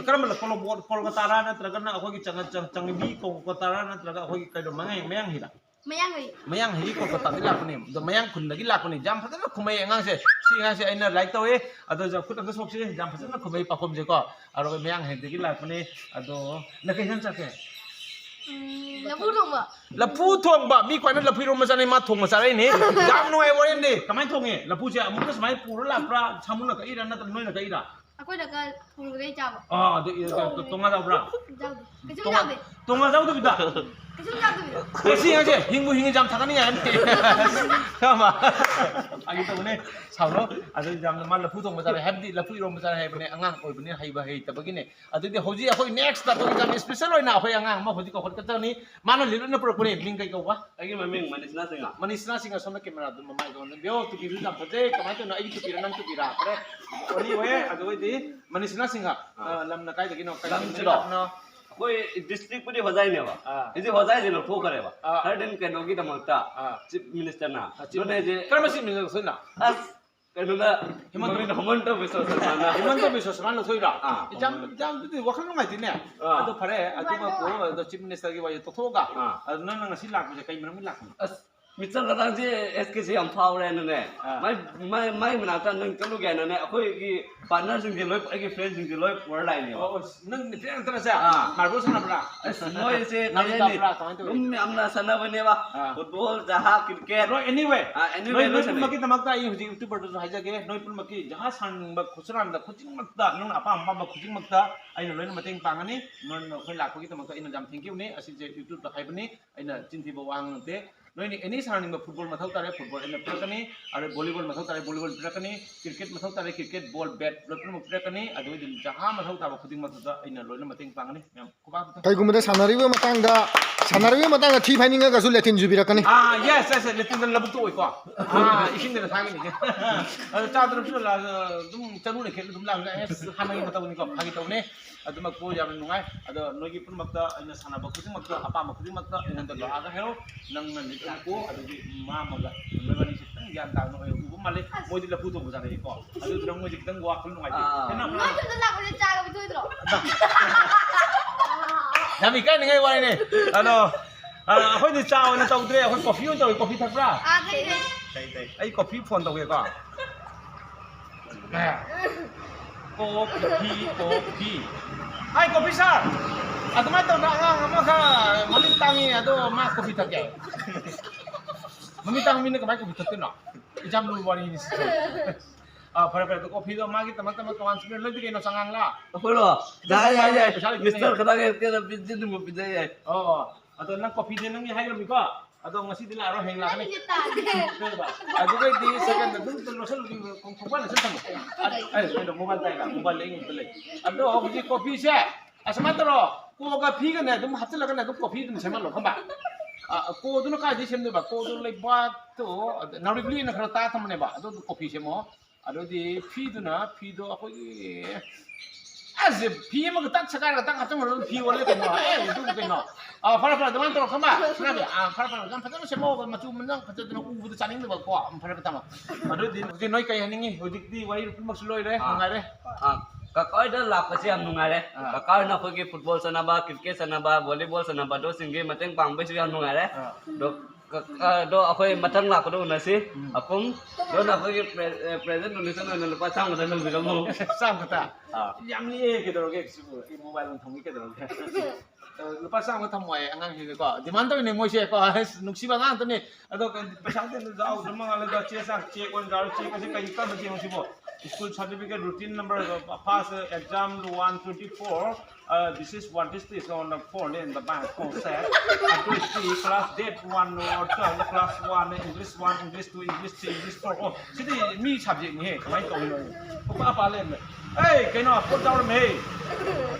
ꯀꯔꯝꯕ ꯂꯐꯣꯏ? ꯀꯣꯜꯀꯇꯥꯔꯥ ꯅꯠꯇ꯭ꯔꯒꯅ ꯑꯩꯈꯣꯏꯒꯤ ꯆꯪꯉ-, ꯆꯪ-, ꯆꯪꯕꯤ ꯀꯣꯜꯀꯇꯥꯔꯥ ꯅꯠꯇ꯭ꯔꯒ ꯑꯩꯈꯣꯏꯒꯤ ꯀꯩꯅꯣ ꯃꯌꯥꯡ, ꯃꯌꯥꯡ ꯍꯤꯔꯥ? ꯃꯌꯥꯡ ꯍꯩ꯫ ꯃꯌꯥꯡ ꯍꯩꯒꯤ ꯀꯣꯜꯀꯇꯥꯗꯒꯤ ꯂꯥꯛꯄꯅꯦ꯫ ꯑꯗꯣ ꯃꯌꯥꯡ ꯈꯨꯟꯗꯒꯤ ꯂꯥꯛꯄꯅꯦ꯫ ꯌꯥꯝ ꯐꯖꯅ ꯈꯨꯝꯃꯩ ꯑꯉꯥꯡꯁꯦ꯫ ꯁꯤ ꯑꯉꯥꯡꯁꯦ ꯑꯩꯅ ꯂꯥꯏꯛ ꯇꯧꯋꯦ꯫ ꯑꯗꯣ ꯈꯨꯠ ꯑꯝꯇ ꯁꯣꯛꯁꯤ꯫ ꯌꯥꯝ ꯐꯖꯅ ꯈꯨꯝꯃꯩ ꯄꯥꯈꯨꯝꯁꯦꯀꯣ꯫ ꯑꯗꯨꯒ ꯃꯌꯥꯡ ꯍꯩꯗꯒꯤ ꯂꯥꯛꯄꯅꯦ꯫ ꯑꯗꯣ ꯅꯪ ꯀꯩ ꯏꯟꯖꯥꯡ ꯆꯥꯒꯦ? ꯎꯝ, ꯂꯐꯨ ꯊꯣꯡꯕ꯫ ꯂꯐꯨ ꯊꯣꯡꯕ꯫ ꯃꯤ ꯈ꯭ꯋꯥꯏꯅ ꯂꯐꯨ ꯏꯔꯣꯝꯕ ꯆꯥꯅꯩ, ꯃꯥ ꯊꯣꯡꯕ ꯆꯥꯔꯛꯏꯅꯦ꯫ ꯌꯥꯝ ꯅꯨꯡꯉꯥꯏ ꯋꯥꯔꯦꯝꯅꯦ꯫ ꯀꯃꯥꯏꯅ ꯊꯣꯡꯉꯦ? ꯂꯐꯨꯁꯦ ꯑꯃꯨꯛꯀ ꯁꯨꯃꯥꯏꯅ ꯄꯨꯔ ꯂꯥꯛꯄ꯭ꯔꯥ? ꯁꯥꯃꯨꯅ ꯀꯛꯏꯔꯥ ꯅꯠꯇ꯭ꯔꯒ ꯅꯣꯏꯅ ꯀꯛꯏꯔꯥ? ꯑꯩꯈꯣꯏꯅ ꯀ-, ꯊꯣꯡꯕꯗꯩ ꯆꯥꯕ꯫ ꯑꯥ, ꯑꯗꯨ ꯏ-, ꯀ-, ꯇꯣꯉꯥꯟ ꯌꯥꯎꯕ꯭ꯔꯥ? ꯌꯥꯎꯗꯦ꯫ ꯀꯩꯁꯨ ꯇꯣꯉꯥꯟ-, ꯌꯥꯎꯗꯦ꯫ ꯇꯣꯉꯥꯟ ꯌꯥꯎꯗꯕꯤꯗ? ꯀꯩꯁꯨꯝ ꯌꯥꯎꯗꯕꯤꯗ꯫ ꯑꯦ, ꯁꯤ ꯑꯉꯥꯡꯁꯦ ꯍꯤꯡꯕꯨ ꯍꯤꯡꯉꯤ, ꯌꯥꯝ ꯊꯥꯒꯠꯅꯤꯡꯉꯥꯏ ꯍꯥꯏꯕꯅꯦ꯫ ꯈꯪꯉꯕ? ꯐꯥꯒꯤ ꯇꯧꯕꯅꯦ, ꯁꯥꯎꯅꯣ꯫ ꯑꯗꯨ ꯌꯥꯝꯅ ꯃꯥ ꯂꯐꯨ ꯊꯣꯡꯕ ꯆꯥꯔꯦ ꯍꯥꯏꯕꯗꯤ ꯂꯐꯨ ꯏꯔꯣꯝꯕ ꯆꯥꯔꯦ ꯍꯥꯏꯕꯅꯦ꯫ ꯑꯉꯥꯡ ꯑꯣꯏꯕꯅꯤꯅ ꯍꯩꯕ ꯍꯩꯇꯕꯒꯤꯅꯦ꯫ ꯑꯗꯨꯗꯤ ꯍꯧꯖꯤꯛ ꯑꯩꯈꯣꯏ next ꯑꯩꯈꯣꯏ ꯌꯥꯝ special ꯑꯣꯏꯅ ꯑꯩꯈꯣꯏ ꯑꯉꯥꯡ ꯑꯃ ꯍꯧꯖꯤꯛ ꯀꯧꯈꯠꯀꯗꯕꯅꯤ꯫ ꯃꯥꯅ ꯂꯤꯠ ꯑꯣꯏꯅ ꯄꯨꯔꯛꯄꯅꯦ꯫ ꯃꯤꯡ ꯀꯩ ꯀꯧꯕ? ꯑꯩꯒꯤ ꯃꯃꯤꯡ ꯃꯅꯤꯁꯅꯥ ꯁꯤꯡꯍ꯫ ꯃꯅꯤꯁꯅꯥ ꯁꯤꯡꯍ, ꯁꯣꯝꯅ camera ꯑꯗꯨꯝ ꯃꯃꯥꯏꯗ ꯑꯣꯟꯁꯤꯟꯕꯤꯌꯣ꯫ ꯇꯨꯄꯤꯁꯨ ꯌꯥꯝ ꯐꯖꯩ꯫ ꯀꯃꯥꯏꯅ ꯇꯧꯔꯤꯅꯣ? ꯑꯩꯒꯤ ꯇꯨꯄꯤꯔ ꯅꯪ ꯇꯨꯄꯤꯔ? ꯐꯔꯦ꯫ ꯑꯅꯤ ꯑꯣꯏꯌꯦ꯫ ꯑꯗꯨ ꯑꯣꯏꯗꯤ ꯃꯅꯤꯁꯅꯥ ꯁꯤꯡꯍ, ꯑꯥ꯫ ꯑ, ꯂꯝꯅ ꯀꯥꯏꯗꯒꯤꯅꯣ? ꯀꯥꯏꯗꯒꯤ ꯂꯝꯁꯤꯔꯣ? ꯂꯥꯛꯄꯅꯣ? ꯑꯩꯈꯣꯏ district ꯄꯨꯗꯤ ꯍꯣꯖꯥꯏꯅꯦꯕ꯫ ꯑꯥ꯫ ꯍꯧꯖꯤꯛ ꯍꯣꯖꯥꯏꯁꯦ ꯂꯧꯊꯣꯛꯈ꯭ꯔꯦꯕ꯫ ꯑꯥ꯫ ꯈꯔꯗꯤ ꯀꯩꯅꯣꯒꯤꯗꯃꯛꯇ ꯑꯥ꯫ Chief Minister ꯅ꯫ ꯑꯥ, Chief ꯑꯗꯨꯅ ꯍꯧꯖꯤꯛ ꯀꯔꯝꯕ Chief Minister ꯂꯧꯊꯣꯛꯏꯅꯣ? ꯑꯁ, ꯀꯩꯅꯣꯗ ꯍꯤꯃꯟꯇ꯫ ꯃꯃꯤꯡꯗꯣ ꯍꯤꯃꯟꯇ ꯕꯤꯁ꯭ꯋ ꯁꯔꯃꯅ꯫ ꯍꯤꯃꯟꯇ ꯕꯤꯁ꯭ꯋ ꯁꯔꯃꯅ ꯂꯧꯊꯣꯛꯏꯔꯣ? ꯑꯥ꯫ ꯌꯥꯝ, ꯌꯥꯝ ꯑꯗꯨꯗꯤ ꯋꯥꯈꯜ ꯅꯨꯡꯉꯥꯏꯇꯦꯅꯦ꯫ ꯑꯥ꯫ ꯑꯗꯣ ꯐꯔꯦ, ꯑꯗꯨꯃꯛꯄꯨ, ꯑꯗꯣ Chief Minister ꯒꯤ ꯋꯥꯔꯤ ꯇꯣꯛꯊꯣꯛꯑꯒ, ꯑꯥ꯫ ꯑꯗꯣ ꯅꯪꯅ ꯉꯁꯤ ꯂꯥꯛꯄꯁꯦ ꯀꯩ ꯃꯔꯝꯒꯤ ꯂꯥꯛꯄꯅꯣ? ꯑꯁ, ꯃꯤꯆꯪ ꯈꯇꯪꯁꯤ ꯑꯦꯁ ꯀꯦ ꯁꯤ ꯌꯥꯝ ꯐꯥꯎꯔꯦꯅꯅꯦ꯫ ꯑꯥ꯫ ꯃꯥꯏ, ꯃꯥꯏ, ꯃꯥꯏ ꯃꯅꯥꯛꯇ ꯅꯪ ꯆꯠꯂꯨꯒꯦ ꯍꯥꯏꯅꯅꯦ, ꯑꯩꯈꯣꯏꯒꯤ partner ꯁꯤꯡꯁꯦ ꯂꯣꯏ, ꯑꯩꯒꯤ friend ꯁꯤꯡꯁꯦ ꯂꯣꯏ ꯄꯨꯔ ꯂꯥꯛꯏꯅꯦꯕ꯫ ꯑꯣ, ꯑꯣ, ꯅꯪ ꯅꯨꯄꯤ ꯉꯥꯛꯇꯔꯁꯦ? ꯑꯥ꯫ Marble ꯁꯥꯟꯅꯕ꯭ꯔꯥ? ꯑꯁ, ꯃꯣꯏꯁꯦ ꯅꯥꯔꯤ ꯀꯩ ꯍꯥꯏꯅꯤ? ꯀꯥꯞꯄ꯭ꯔꯥ? ꯀꯃꯥꯏꯅ ꯇꯧꯏ? ꯑꯗꯨꯝ ꯌꯥꯝꯅ ꯁꯥꯟꯅꯕꯅꯦꯕ꯫ ꯑꯥ꯫ Football, Jah, cricket꯫ ꯂꯣꯏ, anyway꯫ ꯑꯥ, anyway ꯅꯣꯏ, ꯂꯣꯏ ꯅꯣꯏ ꯁꯥꯟꯅꯩ꯫ ꯄꯨꯝꯅꯃꯛꯀꯤꯗꯃꯛꯇ ꯑꯩ ꯍꯧꯖꯤꯛ YouTuberꯗꯁꯨ ꯍꯥꯏꯖꯒꯦ, ꯅꯣꯏ ꯄꯨꯝꯅꯃꯛꯀꯤ ꯖꯍꯥ ꯁꯥꯟꯅꯅꯤꯡꯕ, ꯈꯨꯠꯁꯥꯟꯅꯗ ꯈꯨꯗꯤꯡꯃꯛꯇ, ꯅꯪꯅ ꯑꯄꯥꯝ ꯑꯄꯥꯝꯕ ꯈꯨꯗꯤꯡꯃꯛꯇ ꯑꯩꯅ ꯂꯣꯏꯅ ꯃꯇꯦꯡ ꯄꯥꯡꯒꯅꯤ꯫ ꯅꯣꯏꯅ ꯑꯩꯈꯣꯏ ꯂꯥꯛꯄꯒꯤꯗꯃꯛꯇ ꯑꯩꯅ ꯌꯥꯝ thank you ꯅꯤ꯫ ꯑꯁꯤꯁꯦ YouTubeꯇ ꯍꯥꯏꯕꯅꯤ꯫ ꯑꯩꯅ ꯆꯤꯟ ꯊꯤꯕ ꯋꯥ ꯉꯥꯡꯗꯦ꯫ ꯅꯣꯏꯅ any ꯁꯥꯟꯅꯅꯤꯡꯕ, football ꯃꯊꯧ ꯇꯥꯔꯦ, football ꯑꯩꯅ ꯄꯤꯔꯛꯀꯅꯤ, ꯑꯗꯩ volleyball ꯃꯊꯧ ꯇꯥꯔꯦ, volleyball ꯄꯤꯔꯛꯀꯅꯤ, cricket ꯃꯊꯧ ꯇꯥꯔꯦ, cricket, ball, bat ꯂꯣꯏ ꯄꯨꯝꯅꯃꯛ ꯄꯤꯔꯛꯀꯅꯤ, ꯑꯗꯨ ꯑꯣꯏꯗꯤ ꯖꯍꯥ ꯃꯊꯧ ꯇꯥꯕ ꯈꯨꯗꯤꯡꯃꯛꯇꯨꯗ ꯑꯩꯅ ꯂꯣꯏꯅ ꯃꯇꯦꯡ ꯄꯥꯡꯒꯅꯤ꯫ ꯃꯌꯥꯝ ꯈꯨꯕꯥꯛ ꯑꯝꯇ꯫ ꯀꯩꯒꯨꯝꯕꯗ ꯁꯥꯟꯅꯔꯤꯕ ꯃꯇꯥꯡꯗ, ꯁꯥꯟꯅꯔꯤꯕ ꯃꯇꯥꯡꯗ ꯊꯤ ꯐꯥꯏꯅꯤꯡꯉꯒꯁꯨ ꯂꯦꯇꯤꯟꯁꯨ ꯄꯤꯔꯛꯀꯅꯤ꯫ ꯑꯥ, yes, yes, yes, ꯂꯦꯇꯤꯟꯗ ꯂꯧꯕꯨꯛꯇ ꯑꯣꯏꯀꯣ꯫ ꯑꯥ, ꯏꯁꯤꯡꯗ ꯊꯥꯒꯤꯅꯤ꯫ ꯑꯗꯣ ꯆꯥꯗ꯭ꯔꯁꯨ ꯂꯥ-, ꯑꯗꯨꯝ ꯆꯔꯨꯅ ꯈꯦꯠꯂ ꯑꯗꯨꯝ ꯂꯥꯛꯑꯒ, ꯑꯦꯁ, ꯍꯥꯟꯅꯒꯤ ꯃꯇꯧꯅꯤꯀꯣ, ꯐꯥꯒꯤ ꯇꯧꯅꯦ꯫ ꯑꯗꯨꯃꯛꯄꯨ ꯌꯥꯝꯅ ꯅꯨꯡꯉꯥꯏ꯫ ꯑꯗꯣ ꯅꯣꯏꯒꯤ ꯄꯨꯝꯅꯃꯛꯇ ꯑꯩꯅ ꯁꯥꯟꯅꯕ ꯈꯨꯗꯤꯡꯃꯛꯇ, ꯑꯄꯥꯝꯕ ꯈꯨꯗꯤꯡꯃꯛꯇ ꯑꯩꯉꯣꯟꯗ ꯂꯥꯛꯑꯒ ꯍꯥꯏꯔꯣ꯫ ꯅꯪꯅ ꯂꯤꯠ ꯑꯣꯏꯅ ꯀꯣ, ꯑꯗꯒꯤ ꯃꯥ ꯑꯃꯒ ꯃꯣꯏꯕꯥꯅꯤꯁꯦ ꯒ꯭ꯌꯥꯟ ꯇꯥꯅ ꯑꯣꯏ ꯎꯕ ꯃꯥꯜꯂꯦ꯫ ꯃꯣꯏꯗꯤ ꯂꯐꯨ ꯊꯣꯡꯕ ꯆꯥꯔꯛꯏꯀꯣ꯫ ꯑꯗꯨꯗꯨꯅ ꯃꯣꯏꯁꯦ ꯈꯤꯇꯪ ꯋꯥꯈꯜ ꯅꯨꯡꯉꯥꯏꯇꯦ꯫ ꯑꯥ꯫ ꯀꯩꯅꯣ? ꯅꯣꯏ ꯌꯨꯝꯗ ꯂꯥꯛꯄꯁꯦ ꯆꯥꯒ ꯄꯤꯊꯣꯛꯏꯗ꯭ꯔꯣ? ꯌꯥꯝ ꯏꯀꯥꯏꯅꯤꯡꯉꯥꯏ ꯋꯥꯔꯤꯅꯦ꯫ ꯑꯗꯣ ꯑ, ꯑꯩꯈꯣꯏꯗꯤ ꯆꯥ ꯑꯣꯏꯅ ꯇꯧꯗ꯭ꯔꯦ, ꯑꯩꯈꯣꯏ ꯀꯣꯐꯤ ꯑꯣꯏꯅ ꯇꯧꯏ꯫ ꯀꯣꯐꯤ ꯊꯛꯄ꯭ꯔꯥ? ꯑꯥ, ꯊꯛꯏ, ꯊꯛꯏ꯫ ꯊꯛꯏ, ꯊꯛꯏ꯫ ꯑꯩ ꯀꯣꯐꯤ ꯐꯣꯟ ꯇꯧꯒꯦꯀꯣ꯫ Coffee, coffee. ꯍꯥꯏ, ꯀꯣꯐꯤ ꯁꯥꯔ꯫ ꯑꯗꯨꯃꯥꯏꯅ ꯇꯧꯗꯅ ꯑꯉꯥꯡ ꯑꯃꯈꯛ ꯃꯃꯤꯠ ꯇꯥꯡꯉꯤ, ꯑꯗꯣ ꯃꯥ ꯀꯣꯐꯤ ꯊꯛꯀꯦ꯫ ꯃꯃꯤꯠ ꯇꯥꯡꯕ ꯃꯤꯅ ꯀꯃꯥꯏꯅ ꯀꯣꯐꯤ ꯊꯛꯇꯣꯏꯅꯣ? ꯌꯥꯝ ꯂꯨꯕ ꯋꯥꯔꯤꯅꯤ ꯁꯤꯁꯦ꯫ ꯑꯥ, ꯐꯔꯦ, ꯐꯔꯦ꯫ ꯑꯗꯣ ꯀꯣꯐꯤꯗꯣ ꯃꯥꯒꯤꯗꯃꯛꯇꯃꯛ ꯇꯣꯉꯥꯟ ꯁꯤꯟꯕꯤꯔꯣ꯫ ꯅꯣꯏꯗꯤ ꯀꯩꯅꯣ, ꯆꯉꯥꯡꯂꯥ? ꯑꯩꯈꯣꯏꯔꯣ? ꯌꯥꯏ, ꯌꯥꯏ, ꯌꯥꯏ꯫ ꯄꯩꯁꯥ ꯂꯩꯇꯦꯅꯦ꯫ ꯃꯤꯁꯇꯔ ꯈꯗꯥꯡ ꯍꯦꯛꯇ ꯄꯤꯖꯅꯤꯡꯕ ꯄꯤꯖ ꯌꯥꯏ꯫ ꯑꯣ, ꯑꯣ꯫ ꯑꯗꯣ ꯅꯪ ꯀꯣꯐꯤꯁꯦ ꯅꯪꯒꯤ ꯍꯥꯏꯈ꯭ꯔꯕꯅꯤꯀꯣ? ꯑꯗꯣ ꯉꯁꯤꯗꯤ ꯂꯥꯛꯑꯔꯣꯏ, ꯍꯌꯦꯡ ꯂꯥꯛꯀꯅꯤ꯫ ꯑꯩꯒꯤ ꯇꯥꯗꯦ꯫ ꯀꯩꯕ? ꯑꯗꯨꯒꯩꯗꯤ ꯁꯦꯀꯦꯟꯗ ꯑꯗꯨꯝ ꯂꯣꯠꯁꯜꯂꯨ, ꯈꯣꯡ-, ꯈꯣꯡꯄꯥꯟ ꯂꯣꯠꯁꯜ ꯊꯝꯃꯣ꯫ ꯑ-, ꯑꯩ ꯀꯩꯅꯣ, ꯃꯣꯕꯥꯏꯜ ꯄꯥꯏꯔ, ꯃꯣꯕꯥꯏꯜꯗ ꯑꯩꯉꯣꯟꯗ ꯂꯩ꯫ ꯑꯗꯣ ꯍꯧꯖꯤꯛ ꯀꯣꯐꯤꯁꯦ ꯑꯁꯨꯃꯥꯏꯅ ꯇꯧꯔꯣ, ꯀꯣꯒ ꯐꯤꯒꯅꯦ ꯑꯗꯨꯝ ꯍꯥꯞꯆꯤꯜꯂꯒꯅꯦ ꯑꯗꯨꯝ ꯀꯣꯐꯤ ꯑꯗꯨꯝ ꯁꯦꯝꯍꯜꯂꯣ, ꯈꯪꯕ? ꯑ, ꯀꯣꯗꯨꯅ ꯀꯥꯏꯗꯩ ꯁꯦꯝꯗꯣꯏꯕ? ꯀꯣꯗꯨ ꯂꯩꯕꯥꯛꯇꯣ, ꯑꯗ ꯅꯥꯎꯔꯤ ꯒꯨꯂꯤꯅ ꯈꯔ ꯇꯥ ꯊꯝꯕꯅꯦꯕ, ꯑꯗꯨ ꯀꯣꯐꯤ ꯁꯦꯝꯃꯣ꯫ ꯑꯗꯨꯗꯤ ꯐꯤꯗꯨꯅ, ꯐꯤꯗꯣ ꯑꯩꯈꯣꯏꯒꯤ, ꯑꯁ, ꯐꯤ ꯑꯃꯒ ꯇꯛ ꯁꯦꯒꯥꯏꯔꯒ ꯇꯛ ꯍꯥꯞꯆꯤꯟꯈ꯭ꯔꯒ ꯐꯤ ꯑꯣꯜꯂꯦ ꯀꯩꯅꯣ꯫ ꯑꯦ, ꯑꯗꯨꯕꯨ ꯀꯩꯅꯣ? ꯑ, ꯐꯔꯦ, ꯐꯔꯦ, ꯑꯗꯨꯃꯥꯏꯅ ꯇꯧꯔꯣ, ꯈꯪꯕ? ꯁꯅꯥꯕꯤ, ꯑ, ꯐꯔꯦ, ꯐꯔꯦ, ꯌꯥꯝ ꯐꯖꯅ ꯁꯦꯝꯃꯣ, ꯃꯆꯨ ꯃꯃꯦꯟ ꯐꯖꯗꯅ ꯎꯕꯗ ꯆꯥꯅꯤꯡꯗꯕꯀꯣ꯫ ꯎꯝ, ꯐꯔꯦ, ꯐꯔꯦ, ꯇꯥꯃꯣ꯫ ꯑꯗꯨꯗꯤ ꯍꯧꯖꯤꯛ ꯅꯣꯏ ꯀꯩ ꯍꯥꯏꯅꯤꯡꯉꯤ? ꯍꯧꯖꯤꯛꯇꯤ ꯋꯥꯔꯤ ꯄꯨꯝꯅꯃꯛꯁꯨ ꯂꯣꯏꯔꯦ, ꯑꯥ꯫ ꯅꯨꯡꯉꯥꯏꯔꯦ꯫ ꯑꯥ, ꯀꯀꯥ ꯍꯣꯏꯗ ꯂꯥꯛꯄꯁꯦ ꯌꯥꯝ ꯅꯨꯡꯉꯥꯏꯔꯦ꯫ ꯑꯥ꯫ ꯀꯀꯥ ꯍꯣꯏꯅ ꯑꯩꯈꯣꯏꯒꯤ ꯐꯨꯠꯕꯣꯜ ꯁꯥꯟꯅꯕ, ꯀ꯭ꯔꯤꯀꯦꯠ ꯁꯥꯟꯅꯕ, ꯚꯣꯂꯤꯕꯣꯜ ꯁꯥꯟꯅꯕ, ꯑꯗꯨꯁꯤꯡꯒꯤ ꯃꯇꯦꯡ ꯄꯥꯡꯕꯩꯁꯨ ꯌꯥꯝ ꯅꯨꯡꯉꯥꯏꯔꯦ꯫ ꯑꯥ꯫ ꯑꯗꯣ ꯀ-, ꯑ, ꯑꯗꯣ ꯑꯩꯈꯣꯏ ꯃꯊꯪ ꯂꯥꯛꯄꯗ ꯎꯅꯁꯤ꯫ ꯎꯝ꯫ ꯑꯄꯨꯝ, ꯑꯗꯨꯅ ꯑꯩꯈꯣꯏꯒꯤ ꯄ꯭ꯔꯦ-, ꯑ, ꯄ꯭ꯔꯦꯖꯦꯟ ꯗꯣꯅꯦꯁꯟ ꯑꯣꯏꯅ ꯂꯨꯄꯥ ꯆꯥꯝꯃꯗ ꯂꯧꯕꯤꯔꯝꯃꯣ꯫ ꯆꯥꯝꯃ ꯈꯛꯇ? ꯑꯥ꯫ ꯌꯥꯝ ꯂꯤꯛꯑꯦ, ꯀꯩꯗꯧꯔꯒꯦ ꯁꯤꯕꯨ? ꯑꯩ ꯃꯣꯕꯥꯏꯜ ꯑꯃ ꯊꯝꯒꯦ, ꯀꯩꯗꯧꯔꯒꯦ? ꯑ, ꯂꯨꯄꯥ ꯆꯥꯝꯃ ꯊꯝꯃꯣ ꯍꯥꯏꯌꯦ ꯑꯉꯥꯡꯁꯤꯡꯁꯦꯀꯣ꯫ ꯗꯤꯃꯥꯟ ꯇꯧꯔꯤꯅꯦ ꯃꯣꯏꯁꯦꯀꯣ꯫ ꯑꯁ, ꯅꯨꯡꯁꯤꯕ ꯑꯉꯥꯡ ꯉꯥꯛꯇꯅꯦ꯫ ꯑꯗꯣ ꯄꯩꯁꯥ ꯑꯝꯇ ꯌꯥꯎꯗ꯭ꯔ ꯃꯥꯜꯂꯦꯗ꯫ ꯆꯦ ꯆꯥꯡ, ꯆꯦꯛ ꯑꯣꯏꯅ ꯌꯥꯎꯔꯦ꯫ ꯆꯦꯛ ꯑꯁꯤ ꯀꯔꯤ ꯀꯔꯝꯕ ꯆꯦꯛꯅꯣ ꯁꯤꯕꯣ? School certificate, routine number, pass exam one twenty-four. Uh, this is what is this on the phone in the bank phone said. Address the class date one or twelve, class one, English one, English two, English three, English four. Oh, ꯁꯤꯗꯤ ꯃꯤ subjectꯅꯤꯍꯦ, ꯀꯃꯥꯏꯅ ꯇꯧꯔꯤꯅꯣ? ꯄꯨꯄꯥ ꯄꯥ ꯂꯩꯔꯝꯃꯦ꯫ ꯑꯦ, ꯀꯩꯅꯣ, ꯄꯣꯠ ꯌꯥꯎꯔꯝꯃꯦꯍꯦ꯫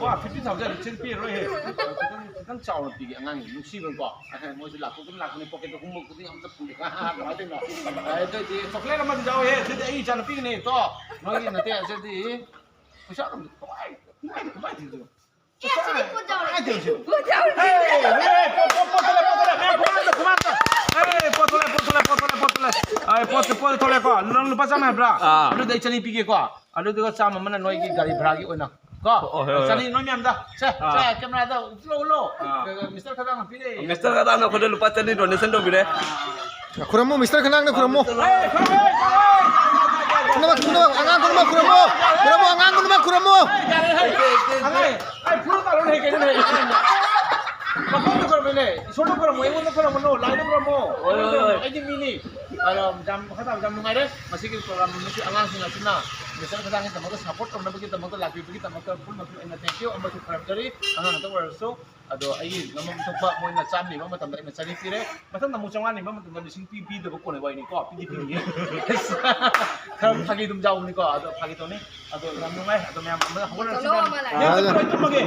ꯋꯥ, fifty thousand ꯁꯤꯗꯤ ꯄꯤꯔꯔꯣꯏꯍꯦ꯫ ꯈꯤꯇꯪ, ꯈꯤꯇꯪ ꯆꯥꯎꯅ ꯄꯤꯒꯦ ꯑꯉꯥꯡꯒꯤ ꯅꯨꯡꯁꯤꯕꯀꯣ꯫ ꯑꯦ, ꯃꯣꯏꯁꯨ ꯂꯥꯛꯊꯣꯛꯇꯅ ꯂꯥꯛꯄꯅꯤ, pocketꯇ ꯈꯣꯡꯎꯞ ꯈꯨꯗꯤꯡ ꯑꯝꯇ ꯄꯨꯒꯦ꯫ ꯀꯃꯥꯏꯅ ꯇꯧꯔꯤꯅꯣ? ꯑꯦ, ꯑꯗꯨꯗꯤ chocolate ꯑꯃꯗꯤ ꯌꯥꯎꯋꯦꯍꯦ꯫ ꯁꯤꯗꯤ ꯑꯩ ꯏꯆꯥꯅꯨꯄꯤꯒꯤꯅꯦ, ꯇꯣ꯫ ꯅꯣꯏꯒꯤ ꯅꯠꯇꯦ, ꯁꯤꯗꯤ ꯄꯩꯁꯥ ꯑꯗꯨꯝ ꯀꯃꯥꯏ, ꯀꯃꯥꯏ, ꯀꯃꯥꯏ ꯇꯧꯗꯣꯏꯅꯣ? ꯑꯦ, ꯁꯤꯗꯤ ꯄꯣꯠ ꯌꯥꯎꯔꯦ꯫ ꯀꯃꯥꯏ ꯇꯧꯗꯣꯏꯅꯣ? ꯑꯦ, ꯑꯦ, ꯄꯣꯠ, ꯄꯣꯠ, ꯄꯣꯠ ꯊꯣꯛꯂꯛꯑꯦ, ꯄꯣꯠ ꯊꯣꯛꯂꯛꯑꯦ, ꯃꯌꯥꯝ ꯈꯨꯃꯥꯡꯗ, ꯈꯨꯃꯥꯡꯗ꯫ ꯑꯦ, ꯄꯣꯠ ꯊꯣꯛꯂꯛꯑꯦ, ꯄꯣꯠ ꯊꯣꯛꯂꯛꯑꯦ, ꯄꯣꯠ ꯊꯣꯛꯂꯛꯑꯦ, ꯄꯣꯠ ꯊꯣꯛꯂꯛꯑꯦ꯫ ꯑꯦ, ꯄꯣꯠ ꯊꯣꯛꯂꯛꯑꯦꯀꯣ, ꯅꯪ ꯂꯨꯄꯥ ꯆꯥꯝꯃ ꯍꯥꯏꯕ꯭ꯔꯥ? ꯑꯥ꯫ ꯑꯗꯨꯗꯤ ꯑꯩ ꯆꯅꯤ ꯄꯤꯒꯦꯀꯣ꯫ ꯑꯗꯨꯗꯨꯒ ꯆꯥꯝꯃ ꯑꯃꯅ ꯅꯣꯏꯒꯤ ꯒꯥꯔꯤ ꯚꯔꯥꯒꯤ ꯑꯣꯏꯅ ꯀꯣ꯫ ꯑꯣ, ꯍꯣꯏ, ꯍꯣꯏ, ꯆꯅꯤ ꯍꯣꯏ꯫ ꯅꯣꯏ ꯃꯌꯥꯝꯗ꯫ ꯁꯦ, ꯑꯥ꯫ ꯁꯦ, ꯀꯦꯃꯦꯔꯥꯗ ꯎꯠꯂꯣ, ꯎꯠꯂꯣ꯫ ꯑꯥ꯫ ꯃꯤꯁꯇꯔ ꯈꯗꯥꯡꯅ ꯄꯤꯔꯦ꯫ ꯃꯤꯁꯇꯔ ꯈꯗꯥꯡꯅ ꯑꯩꯈꯣꯏꯗ ꯂꯨꯄꯥ ꯆꯅꯤ donation ꯇꯧꯕꯤꯔꯦ꯫ ꯈꯨꯔꯝꯃꯣ, ꯃꯤꯁꯇꯔ ꯈꯗꯥꯡꯗ ꯈꯨꯔꯝꯃꯣ꯫ ꯄꯨꯝꯅꯃꯛ, ꯄꯨꯝꯅꯃꯛ, ꯑꯉꯥꯡ ꯄꯨꯝꯅꯃꯛ ꯈꯨꯔꯝꯃꯣ꯫ ꯈꯨꯔꯝꯃꯣ, ꯑꯉꯥꯡ ꯄꯨꯝꯅꯃꯛ ꯈꯨꯔꯝꯃꯣ꯫ ꯑꯉꯥꯡ, ꯑꯩ ꯐꯨꯔꯨꯞ ꯇꯥꯔꯣ, ꯍꯦꯛ ꯀꯩꯅꯣ, ꯍꯦꯛ꯫ ꯃꯈꯣꯡꯗ ꯈꯨꯔꯝꯃꯣꯅꯦ꯫ ꯏꯁꯣꯔꯗ ꯈꯨꯔꯝꯃꯣ, ꯑꯩꯉꯣꯟꯗ ꯈꯨꯔꯝꯃꯅꯨ, ꯂꯥꯏꯗ ꯈꯨꯔꯝꯃꯣ꯫ ꯍꯣꯏ, ꯍꯣꯏ, ꯍꯣꯏ꯫ ꯑꯩꯗꯤ ꯃꯤꯅꯤ꯫ ꯑꯗꯣ ꯌꯥꯝ, ꯃꯈꯥ ꯇꯥꯕꯗ ꯌꯥꯝ ꯅꯨꯡꯉꯥꯏꯔꯦ꯫ ꯃꯁꯤꯒꯤ program ꯑꯁꯤ ꯑꯉꯥꯡꯁꯤꯡ ꯑꯁꯤꯅ ꯃꯤꯁꯇꯔ ꯈꯗꯥꯡꯒꯤꯗꯃꯛꯇ support ꯇꯧꯅꯕꯒꯤꯗꯃꯛꯇ, ꯂꯥꯛꯄꯤꯕꯒꯤꯗꯃꯛꯇ ꯄꯨꯝꯅꯃꯛꯀꯤ ꯑꯣꯏꯅ thank you ꯑꯃꯁꯨ ꯈꯨꯔꯨꯝꯖꯔꯤ꯫ ꯑꯉꯥꯡ ꯉꯥꯛꯇ ꯑꯣꯏꯔꯁꯨ, ꯑꯗꯣ ꯑꯩꯒꯤ ꯉꯝꯐꯝ ꯊꯣꯛꯄ ꯃꯣꯏꯅ ꯆꯥꯝꯃ ꯅꯤꯕ ꯃꯇꯝꯗ ꯑꯩꯅ ꯆꯅꯤ ꯄꯤꯔꯦ꯫ ꯃꯊꯪꯗ ꯑꯃꯨꯛ ꯆꯥꯝꯃꯉꯥ ꯅꯤꯕ ꯃꯇꯝꯗ ꯂꯤꯁꯤꯡ ꯄꯤ-, ꯄꯤꯗꯕ ꯀꯣꯟꯅ ꯋꯥꯔꯤꯅꯤꯀꯣ꯫ ꯄꯤꯗꯤ ꯄꯤꯅꯤꯡꯉꯦ꯫ ꯈꯔ ꯐꯥꯒꯤ ꯑꯗꯨꯝ ꯌꯥꯎꯕꯅꯤꯀꯣ꯫ ꯑꯗꯣ ꯐꯥꯒꯤ ꯇꯧꯅꯤ꯫ ꯑꯗꯣ ꯌꯥꯝ ꯅꯨꯡꯉꯥꯏ꯫ ꯑꯗꯣ ꯃꯌꯥꯝ ꯑꯃ ꯍꯧꯒꯠꯂꯁꯤ꯫ ꯆꯠꯂꯣ, ꯑꯃ ꯂꯥꯛꯑꯦ꯫ ꯃꯌꯥꯝ ꯆꯠꯄ ꯂꯣꯏ ꯇꯨꯝꯃꯒꯦ꯫